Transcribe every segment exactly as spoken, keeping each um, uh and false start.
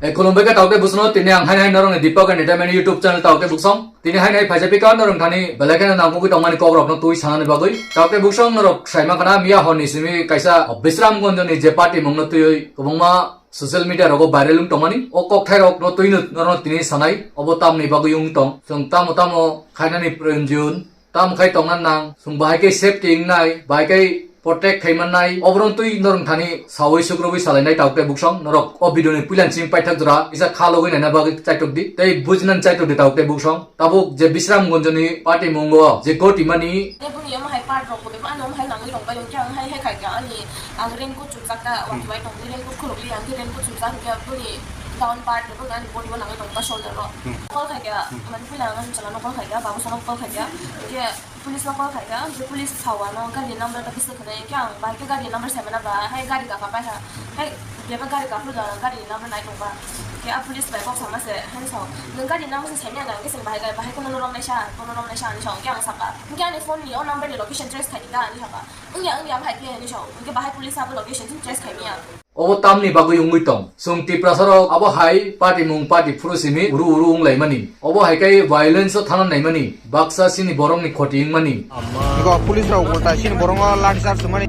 Ei, khulumbai khe taukte busono, tini ang hai hai norokni Deepak Entertainment YouTube channel taukte buksong. Tini hai hai phaisa pika norok thani belai kheno nangkukwi tongmani kokrokno twi sanani bagwi. Taukte buksong norok saima khana miya horni simi kaisa Bisramganjni je party mungno twiwi kwbangma social media rogo viral wng tongmani. O kokthairokno twino norokno tini sanai. Obo tamni bagwi wng tong. Chwng tamo tamo khainani proyojon. Tamo khai tongna nang, chwng bahai khe safety wngnai, bahai khe protect khai mannai, oborok twi norok thani saui sukrubui salainai taukte buksong, norok o video ni puilan simi paithak jora, kisa kha logwi naina bagwi chaitok di, tei bujinani chaitok di taukte buksong, tabuk je Bisramganjni party mungo je goti mani. Tei boni omo hai part rok bo bebak ano omo hai nangwi rong bai, hwnkhe ang hai hai khai kha ani ang raincoat chumjak kha, watwi bai tongwi raincoat khulukli ang khe raincoat chumjak hwnkhe boni down part rok ani body o nangwi rong kha shoulder rok. Hmm. Call khai kha, hmm, mani puila ang ani chwla no call khai kha, babu sono call khai kha, hwnkhe Police no call khai kha, je police sao ano gari number ta bwswk khwnai, hwnkhe ang bahai khe gari number sai mana ba, hai gari gaka pai kha, hai bebak gari kaphuru da gari number nai tong ba, hwnkhe a police bai kok sama se, hai sao, nwng gari number se sai manya na, hwnkhe chwng bahai gai, bahai kono no romnai sa, kono romnai sa, ani sao, hwnkhe ang saka, hwnkhe ani phone ni o number ni location trace khai di da, ani saka, wngya, wngya, bahai khe, ani sao, hwnkhe bahai police abo location chwng trace khai manya. Obo tamni bagwi wngwi tong? Chwng Tiprasarok abo hai party mung party phuru simi uru uru wnglaimani. Obo hai khe violence o thana naimani. Baksa chini borokni khoti wngmani. Go police rok ulta chini borokno lathi charge tongmani.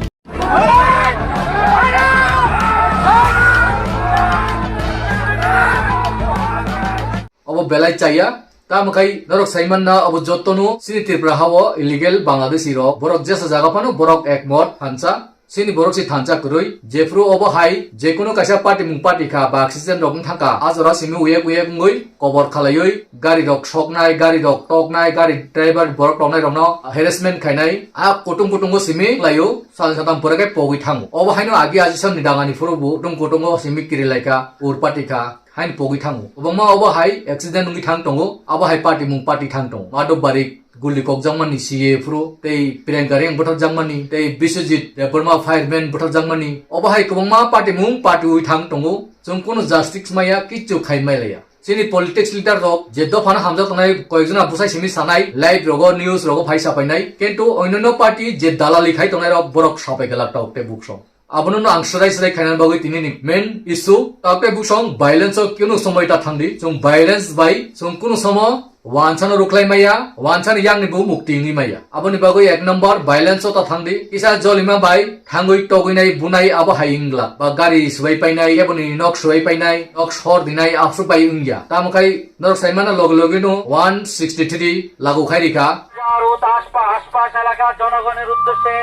Obo belai chaya. Tamo khai norok saimanna obo jotono chini Tripura hao illegal Bangladeshi rok. Borok jesa jaga phano borok ekmot thansa. Chini borok se thansa kwrwi, jephru obo hai, jekunu kaisa party mung party kha, ba accident rok wng thangkha, a jora simi uyek uyek wngwi kobor khalaiwi, gari rok soknai, gari rok toknai, gari driver borok toknai rokno harassment khainai, a kutung kutungo simi khlaio, sal satam pore khe pogwi thango. Obo haino agi ajisonni dangani phuru bo kutung kutungo simi kiri laikha, ur party kha, haino pogwi thango. Kwbangma obo hai accident wngwi thang tongo, abo hai party mung party thang tongo. Madhub Barik, guli kokjakmani C A phuru, tei Priyanka Reang butharjakmani, tei Biswajit Debbarma fireman butharjakmani. Obo hai kwbangma party mung party wi thang tongo. Chwng kunu justice maya, kichu khai mai laya. Chini politics leader rok je dophano hamjak tongnai koyekjona bwsai simi sanai, live rogo, news rogo phai sapainai. Kintu onyono party je dalali khai tongnai rok borok sapai galak tauk tei buksong. Abono no ang srai srai khaina bagwi tini ni main issue, tauk tei buksong violence o kunu somoi ta thangdi, chwng violence bai chwng kunu somo wansa no ruklai maya, wansa ni yang ni bo mukti wngwi maya. Aboni bagwi ek number violence o ta thangdi, kisa jolima bai thangwi togwi nai bunai abo hai wngla, ba gari swbai painai, eboni nok swbai painai, nok sor dinai absuk bai wngya. Tamo khai norok saimano logi logi no one sixty three lagu khai rikha. আর ও তার আশপা-, আশপাশ এলাকার জনগণের উদ্দেশ্যে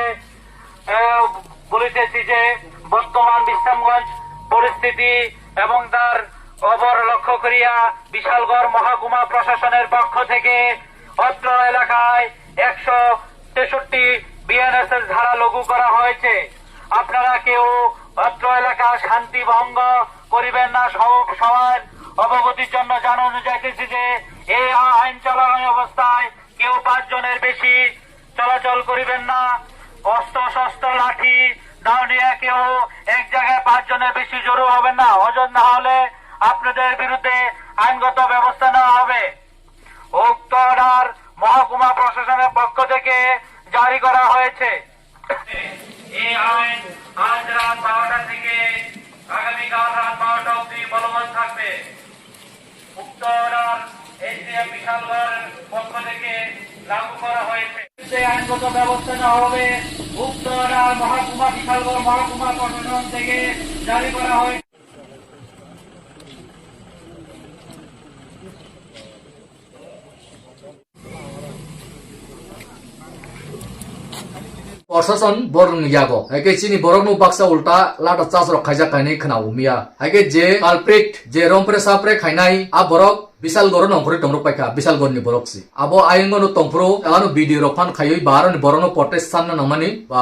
এ, বলিতেছি যে বর্তমান বিশ্রামগঞ্জ পরিস্থিতি এবং তার অবর লক্ষ্য করিয়া বিশালগড় মহকুমা প্রশাসনের পক্ষ থেকে অত্র এলাকায় একশো তেষট্টি বিএনএসএস ধারা লাগু করা হয়েছে। আপনারা কেউ অত্র এলাকা শান্তি ভঙ্গ করিবেন না। সব সবার অবগতির জন্য জানানো যাইতেছে যে এই আইন চলমান অবস্থায় কেউ পাঁচজনের বেশি চলাচল করিবেন না। অস্ত্র শস্ত্র লাঠি দাও নিয়ে কেউ এক জায়গায় পাঁচজনের বেশি জড়ো হবেন না, অযথা না হলে আপনাদের বিরুদ্ধে আইনগত ব্যবস্থা নেওয়া হবে। উক্ত অর্ডার মহকুমা প্রশাসনের পক্ষ থেকে জারি করা হয়েছে। এই আইন আজ রাত বারোটা থেকে আগামীকাল রাত বারোটা অবধি বলবৎ থাকবে। উক্ত অর্ডার এসডিএম বিশালগড়ের পক্ষ থেকে লাগু করা হয়েছে। যে আইনগত ব্যবস্থা নেওয়া হবে, উক্ত অর্ডার মহকুমা বিশালগড় মহকুমা প্রশাসন থেকে জারি করা হয়েছে। Proshashan borokni yago. Hai khe chini borokno baksa ulta lata chasrok khaijak kainwi khna umiya. Hai khe je culprit, je rompre sapre khainai, a borok Bishalgoro nongkhorwi tongrok paikha, Bishalgorni borok si. Abo ayungo no tongphuru, ano video rok phan khaiwi ba aroni borokno protest sanna nangmani, ba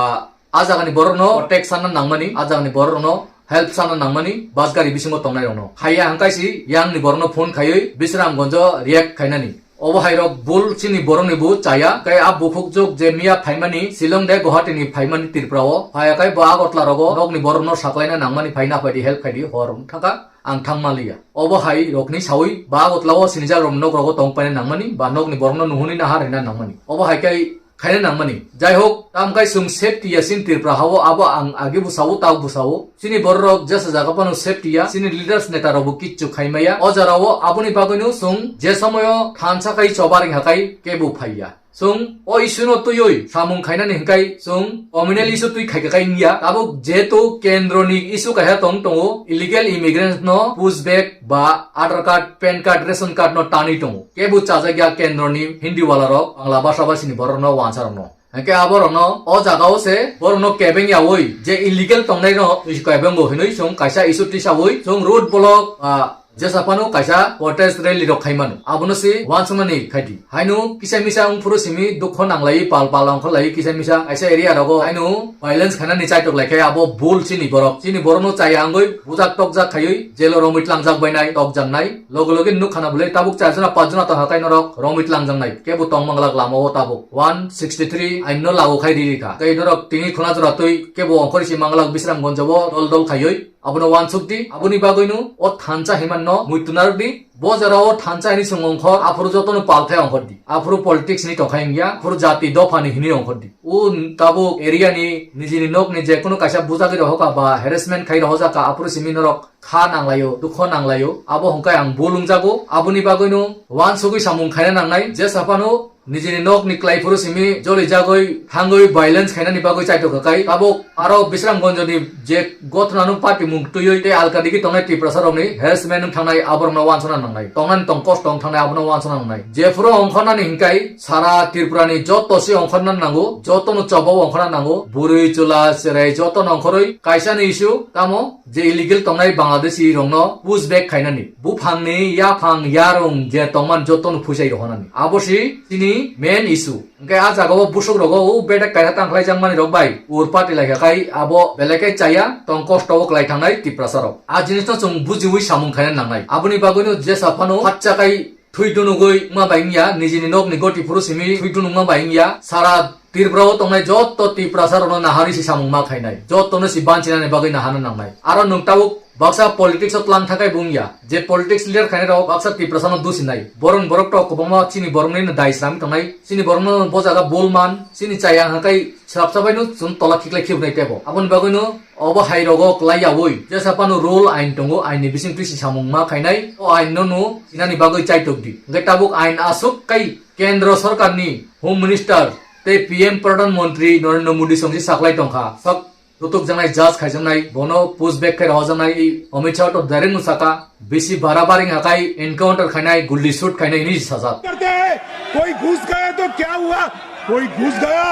a jagani borokno protect sanna nangmani, a jagani borokno help sanna nangmani, bus gari bisingo tongnairokno. Haiya hangkai si yangni borokno phone khaiwi Bisramganjo react khainani. Obo hairok bul chini borokni bo chaya, kai a bukhukjwk je miya phaimani, Shillong de Guwahati ni phaimani Tripura o, phaiya kai bo Agartala rogo nokni borokno saklaina nangmani phaina phaidi help khaidi hor wng thangkha, ang thangma liya. Obo hai rokni sawi ba Agartala o sinijak rok nok rogo tong paina nangmani, ba nokni borokno nuhuni naha rina nangmani. Obo hai kai khaina nangmani. Jai hok, tamkai chwng safety ya chini Tripura hao, abo ang age bwsao, tao bwsao. Chini bororok jesa jaga phano safety ya, chini leaders neta rokbo kichu khaimaya. O jarao aboni bagwino chwng je somoyo thansa khai choba ring hakai kebo phaiya. Chwng o issue no twiwi samung khainani hinkai chwng communal issue twi khaika kai wngya. Tabuk jehetu kendroni issue kaisa tong tongo, illegal immigrants no push back ba Aadhaar card, pan card, ration card no tanwi tongo. Kebo chajakya kendroni Hindi wala rok, Bangla bhasha bhasini borok no wansa rok no. Hake aborok no o jaga o se borok no kebeng yawi je illegal tongnai no twi kebeng bo hinwi chwng kaisa issue tisawi chwng road block, ah, jesa phano kaisa protest rally rok khaimano. Abono se wansuknani khaidi. Haino kisa misa wngphuru simi dukho nanglai pal pal ongkholai kisa misa kaisa area rogo haino violence khainani chaitok laikhe abo bul chini borok. Chini borokno chaya wngwi bujak tokjak khaiwi jelo romwi tlangjak bainai tokjaknai. Loge loge nuk khana bwlai tabuk char jona panch jona tongkha kai norok romwi tlangjaknai. Kebo tong manglak lama o tabuk one sixty three ain no lagu khai riri kha. Tei norok tini khuna jora twi kebo ongkhorwi si manglak Bisramganj o dol dol khaiwi. Abono wansuk di, aboni bagwino o thansa himanno muitu narwk di, bo jora o thansa hini chwng ongkhor, aphuru jotono palthai ongkhor di. Aphuru politics ni tongkhai wngya, aphuru jati dopha ni hini ongkhor di. O tabuk area ni nijini nok ni jekunu kaisa bujagwi rohoka ba harassment khai rohojaka, aphuru simi norok kha nanglaio, dukho nanglaio, abo hwnkhai ang bul wngjago. Aboni bagwino wansugwi samung khaina nangnai, jesa phano nijini nok ni klai phuru simi joli jagwi thangwi violence khainani bagwi chaito khakai. Tabuk aro Bisramganj ni je gotna no party mung twiwi tei alka digi tongnai Tiprasa rokni harassment wng thangnai aborokno wansana nangnai. Tongnani tong kosto wng thangnai abono wansana nangnai. Jephuru ongkhornani hinkai sara Tripura ni joto si ongkhorna nango, joto no choba ongkhorna nango. Bwrwi chwla cherai joto no ongkhorwi kaisa ni issue tamo je illegal tongnai Bangladeshi rokno push back khainani. Buphangni yaphang yarung je tongman jotono phuisai rohonani. Abo si chini main issue. Hwnkhe a jaga o busuk rogo o bedek kaisa tangkhlai jakmani rok bai ur party laikha kai abo belai khe chaya tong kosto o kwlai thangnai Tiprasa rok. A jinis no chwng bujiwi samung khaina nangnai. Aboni bagwino jesa phano phatcha kai thwi dunugwi wngma bai wngya, nijini nokni goti phuru simi thwi dunugma bai wngya, sara Tripura o tongnai joto Tiprasa rokno naharwi si samung ma khainai, jotono si banchinani bagwi nahana nangnai. Aro nwng tabuk baksa politics o tlang thakai bo wngya, je politics leader khainai rok baksa Tiprasa no dusinai, borok borok tok kwbangma chini borokni no dai slam tongnai, chini borokno bo jaga bol man, chini chaya hwnkhe slap sabai no chwng tola khiklai khibnai tebo. Aboni bagwi no obo hai rogo kwlai yawi jesa phano rule ain tongo, ain ni bising twi si samung ma khainai, o ain no no sinani bagwi chaitok di. Hwnkhe tabuk ain aswk kai Kendra Sarkar ni Home Minister tei P M Pradhan Mantri Narendra Modi songsi saklai tongkha. Sak tutuk janai judge khaijaknai, bono push back khai rohorjaknai, Amit Shah to direct no saka, bisi barabari hakai encounter khainai, gulli shoot khainai hinwi sajak. करते हैं, कोई घुस गया तो क्या हुआ? कोई घुस गया,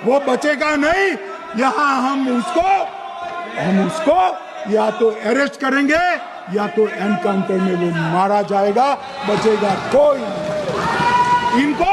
वो बचेगा नहीं। यहाँ हम उसको, हम उसको या तो अरेस्ट करेंगे या तो एनकाउंटर में वो मारा जाएगा, बचेगा कोई नहीं। इनको,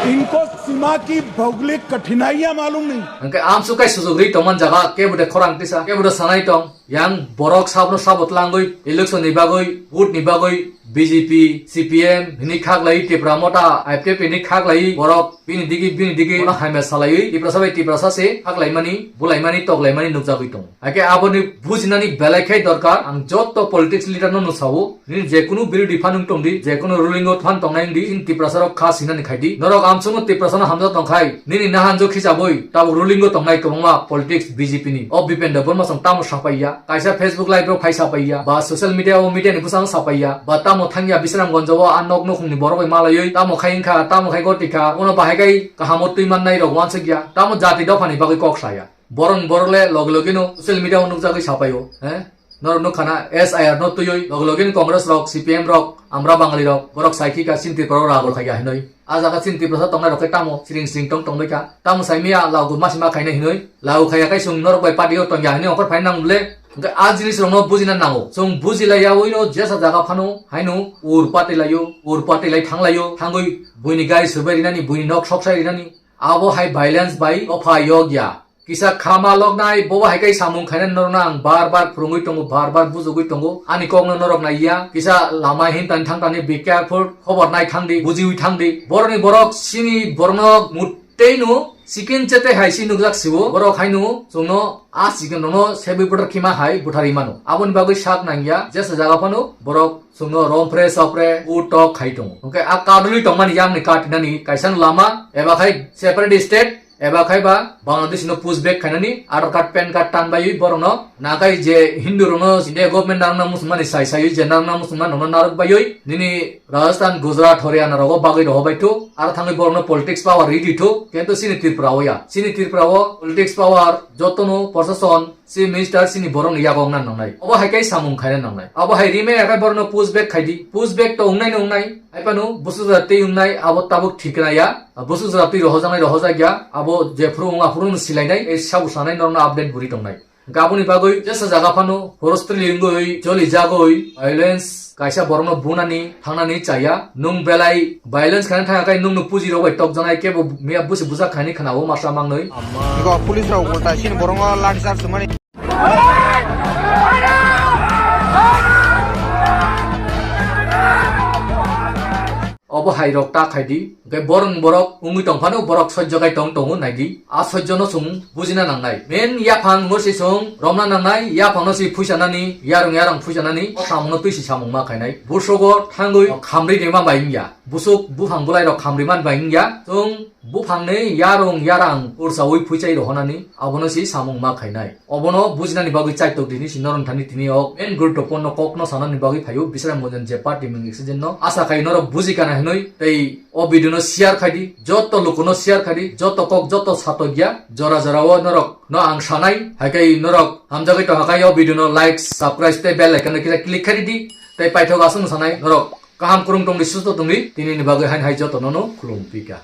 इनको सीमा की भौगोलिक कठिनाइयां मालूम नहीं। Hwnkhe amsuk kai sujugri tongman jaga kebo de khorang tisa, kebo de sanai tong. Yang borok sabno sabo tlangwi election ni bagwi, vote ni bagwi B J P, C P M hini khaklai Tipra Motha, I P F T ni khaklai borok bini digi bini digi bono hamya salaiwi Tiprasa bai Tiprasa se khaklaimani, bulaimani, toklaimani nukjagwi tongo. Haikhe aboni bujinani belai khai dorkar, ang joto politics leader no nusao, nini jekunu birodhi phan wng tongdi, jekunu ruling o phan tongnai wngdi, chini Tiprasa rok kha sinani khaidi. Norok amsukno Tiprasa no hamjak tongkhai, nini nahanjo khichapwi tabuk ruling o tongnai kwbangma politics B J P ni. O Bipendra Debbarma song tamo sapaiya, kaisa Facebook live rok phai sapaiya, ba social media o media ni bwskango sapaiya, ba tamo thangya Bisramganj o a nok nukhungni borok bai malaiwi tamo khai wngkha, tamo khai goti kha, bono bahai khai kaham o twi mannai rok wansukya, tamo jati dophani bagwi kok saya. Borok borok le loge loge no social media o nukjagwi sapaio, he? Norok nukha na S I R no twiwi loge loge no Congress rok, C P M rok, Amra Bangali rok, borok sai khika chini Tripura o ragol khaiya hinwi. A jaga chini Tiprasa tongnai rok khe tamo siring siring tong tongbai kha. Tamo sai miya lagu masi ma khainai hinwi. Lagu khaiya khai chwng norok bai party o tongya hinwi ongkhor phai nang bwle. Hwnkhe a jinis rok no bujina nango. Chwng bujilai yawi no jesa jaga phano haino ur party laio, ur party lai thanglaio, thangwi buini gari swbai rinani, buini nok sok sai rinani. Abo hai violence bai dopha yok ya. Kisa khama loknai, bobo hai kai samung khainani norokno ang bar bar phwrwngwi tongo, bar bar bujugwi tongo. Ani kokno norok naiya, kisa lama himtani thangtani be careful, khobor nai thangdi, bujiwi thangdi. Borokni borok sini borokno muteino Chicken chete hai si nukjak sibo, borok haino chwngno a chicken rokno sebwi buthar khima hai buthar imano. Aboni bagwi sak nangya, jesa jaga phano borok chwngno rompre sopre u tok khai tongo. Hwnkhe a kadulwi tongmani yakni katinani kaisa lama eba khai separate state eba khai ba Bangladesh no push back khainani Aadhaar card, pan card tanbaiwi borokno nakai je Hindu rokno India government narwkna muchungmani sai saiwi je narwkna muchungma nono narwk baiwi nini Rajasthan, Gujarat, Haryana rogo bagwi rohobai thu, aro thangwi borokno politics power ridi thu, kintu chini Tripura o ya. Chini Tripura o politics power jotono prosason, chief minister chini borokni yago wngna nangnai. Obo hai khe samung khaina nangnai. Obo hai rime yakhai borokno push back khaidi. Push back to wngnai no wngnai. Hai phano busu jora twi wngnai abo tabuk thik na ya. Busu jora twi rohojaknai rohojak ya. Abo jephuru wng aphuru no silainai. Ei sabo sanai norokno update buri tongnai. Gaboni bagwi jesa jaga phano forestry lingwi joli jagwi violence kaisa borokno bunani thangnani chaya. Nwng belai violence khaina thangya khe nwngno puji rok bai tokjaknai kebo miya busi bujak khaini khna o masa mangnwi. Ego police rok ulta sini borokno lathi charge sumani. Obo hai rok ta khaidi. Hwnkhe borok borok wngwi tongphano borok sojjo khai tong tongo naidi. A sojjono chwng bujina nangnai. Men yaphang no se chwng romna nangnai, yaphang no se phuisa nani, yarung yarang phuisa nani, o samung no twi se samung ma khainai. Busogo thangwi khamri rima bai wngya. Busuk buphang bulai rok khamri man bai wngya. Chwng buphang ni yarung yarang ursawi phuichai rohonani, abono se samung ma khainai. Obono bujinani bagwi chaitok dini si norong thani tini o main guruttopurno kokno sanani bagwi phaio Bisrai Mojan je party mung accident no. Asa khai norok buji kana hinwi tei o video no share khai di, joto lukuno share khai di, joto kok, joto satokya, jora jora o norok no ang sanai, hai khe norok hamjagwi tongkha khe o video no like, subscribe tei bell icon no kisa click khai di, tei paithak aswk no sanai norok kaham kwrwng tong di, susto tong di, tini ni bagwi hain hai joto no no khulum pika.